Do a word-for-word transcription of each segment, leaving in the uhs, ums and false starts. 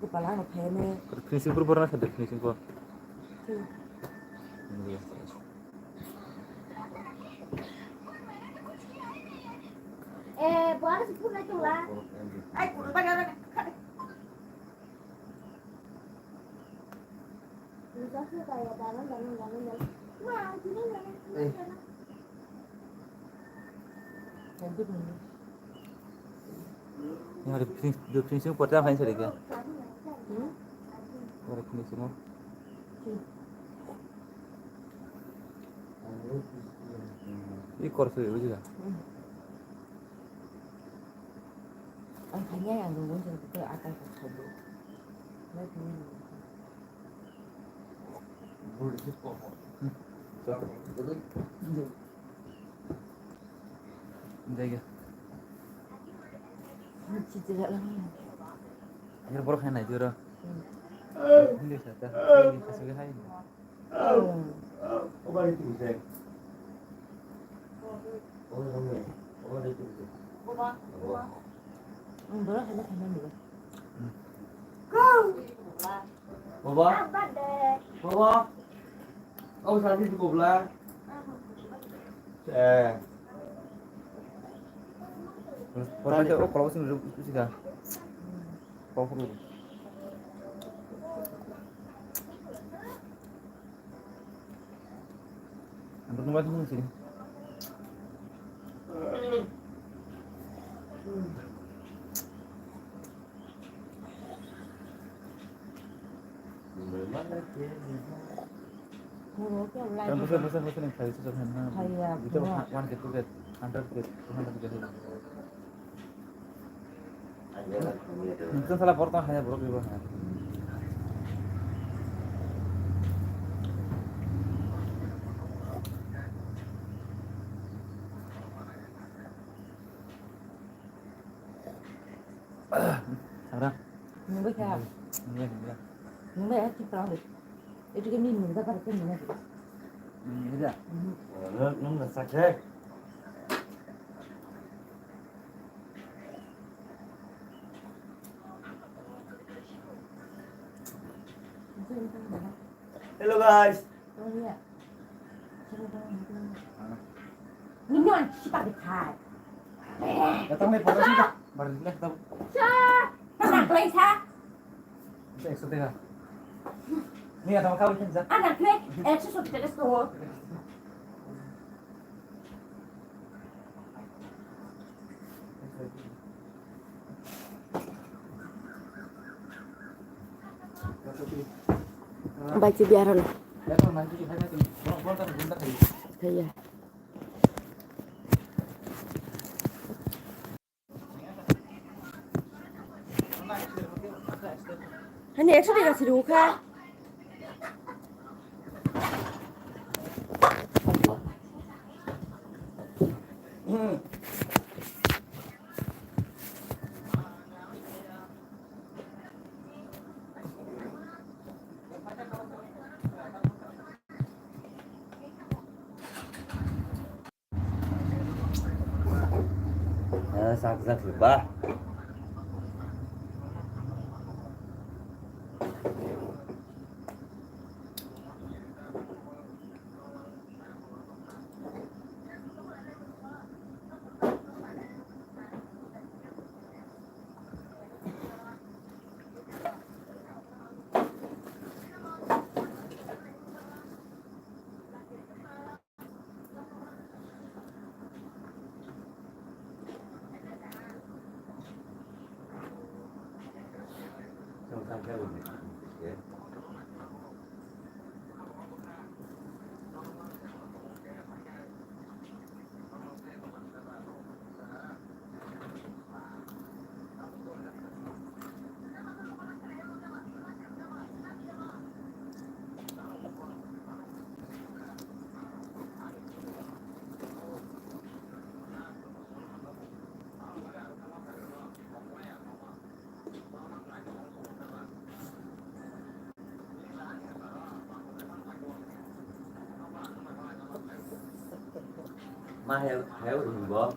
Kepala ano phene. Finishing pur borna sade finishing ko. Eh, buat sepuluh naik lah. Ai, kurang banyak. Yang ada finishing, do finishing porta main sedikit. Ada finishing mo. Ini kursi uji lah. Ang kanya yang dulu jadi ke atas itu. Jaga. Ini borok hai nai juro. Hindi sata. Hindi kasih hai. Baba. Baba. Oh, sakit cukup lah. Eh. Kota itu, oh, kalau sini udah sih dah. Kau perlu. Ang nunggu sini. Kan bisa, bisa, bisa nih, bisa, bisa, bisa. Iya, itu benar. One K, two K, hundred K, two hundred K. Nungkung salah borok tong hanya borok ibo ha. Sarang. Nunggu kha. Nunggu, nunggu. Nunggu ya, cipta. Itu kan ini nunggu pada kan nunggu. Hmm, iya. Nunggu sakit. Hello guys. Nini an sipa de khai. Datang nih, foto sih, Kak. Baru dilihat, tahu. Sa, sa, sa. Ekso tega. Ni ada kau ikan zat. Anak ni, ekso sotega sto. Bai, si biar hano. Kaya. Hani ekso tega siri ukha. Eh, sak sak ba. Ma, hai, hai, bo.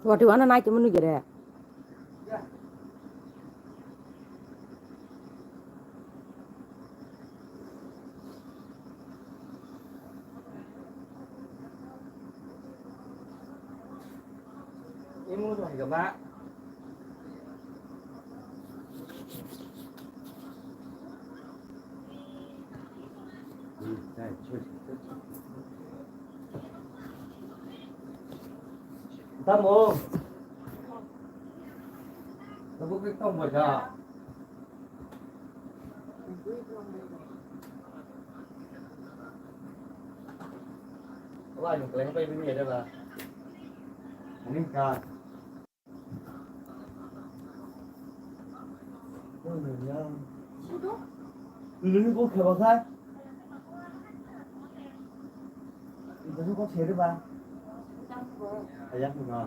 Forty one no nai tongma nugere. Imo hai gaba. Tamo. Tabuk ke tong baja. Wah, yang keleng apa ini ada lah. Ini kan. Lulu kok kheba kha? Itu kok seri ba? Ayak na.